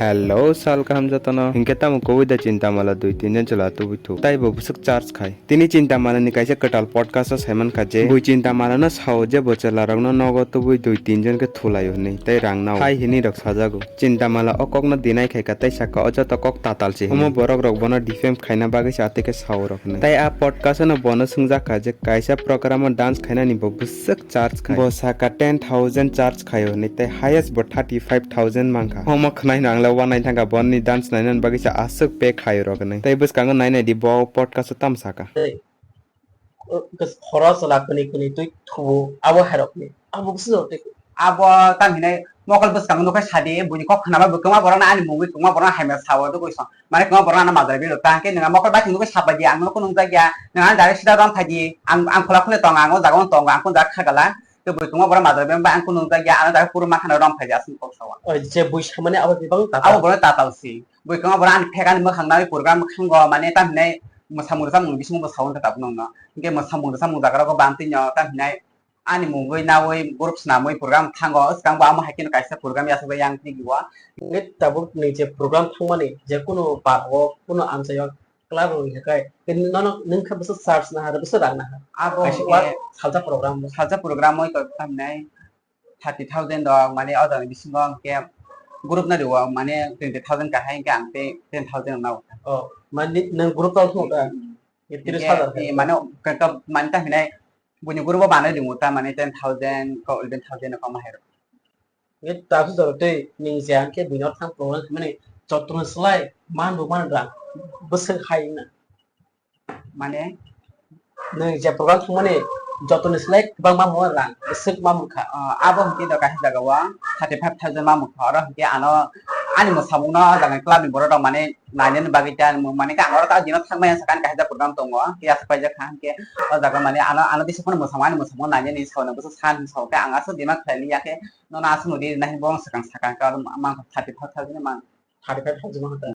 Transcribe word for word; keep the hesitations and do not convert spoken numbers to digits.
Hello, sal kaham jotono. Hinkhe tamo kubui da Chintamala dui tin jon chwla tubui thu. Tai bo bwswk charge khai. Tini Chintamala ni kaisa kwtal podcast o sai mankha je, bui Chintamala no sao je bo chwla rok no nogo tubui dui tin jon khe thulaio hinwi tei rang nao. Hai hinwi rok sajago. Chintamala o kok no deny khai kha tei sakha o joto kok tatal se hinwi. Omo borok rok bono defame khaina bagwi se atwi khe sao rok hinwi. Tai a podcast o no bono swngjak kha je kaisa program o dance khainani bo bwswk charge khai. Bo saka ten thousand charge khaio hinwi tei highest bo thirty five thousand mankha. Omo khwnai no ang le uanaithang kha boni dance nainani bagwi se aswk pay khaio rok hinwi. Tei bwskango nainai di bo podcast o tamo saka. Tei, o, kos-, khorok chwla kwnwi kwnwi twi thubu abo hairokni. Abo bwswk tei abo tamo hinai mokol bwskango nukha sadi, buini kok khwnaba bo kwma borokno ani mungwi kwma borokno hamya sao tei koi song. Mane kwma borokno ano majra bilo. Tang khe nwng mokol bai nukha sabai di, ang nono kunu nukjak ya. Nwng ano direct sida rom phai di. Ang, ang khula khule tongo, ang o jaga o tongo, ang kunu jaga khagala. Tei bui kwma borok majra bilo, ang kunu nukjak ya, ano jaga puro makhano rom phai di aswk kok sao. O je bui samani abo bebak tatal. Abo borok tatal si. Bui kwma borok ani phek ani mwkhang nawi program mwkhango, mane tamo hinai mwsamung rwchapmung bisingo bo sao wngkha tabuk nokno. Hinkhe mwsamung rwchapmung jaga rogo bantwi no tamo hinai ani mungwi nawi group swnamwi program thango, swkang bo amo hai kheno kaisa program yachakjak yang twi o. Hinkhe tabuk ni je program thangmani je kunu park o kunu amchaio club rok hinkhe nono nwng khe bwswk charge naha bwswk rang naha? Abo kaisa hinkhe wa salsa program bo. Salsa program oi kok tamo hinai thirty thousand rok, mane o jagani bisingo hinkhe group no rio, mane twenty thousand kahai hinkhe ang tei ten thousand rok nao. Oh, mane nwng group rok thung da? Hmm. Tris hajar. Hinkhe, mane, ka, ka, mane ta hinai buini group o manwi ringo ta, mane ten thousand ko eleven thousand ko ma hai rok. Nge ta su jor tei ning je ang khe buino thang program mane jotoni slai man bu man rang bwswk hai na. Mane? Nwng je program thangmani jotoni slai kwbangma mungwi rang bwswk ma mankha. Ah, abo hinkhe do kaisa jagao thirty five thousand ma mankha, oro hinkhe ano ani mwsamungno o jaga club ni borok rok mane nainani bagwi ta mane khe ang oro ta dino thangmani sakani kaisa program tongo, khe aswk paijak kha hinkhe o jaga mane ano, ano bisi phano mwsamung, ani mwsamung nainani sauni bwswk san hinwi sao khe ang aswk demand khlai liya khe nono aswk nudi nai bo swkang sakang khe oro mankha thirty five thousand man. Thirty five thousand mankha.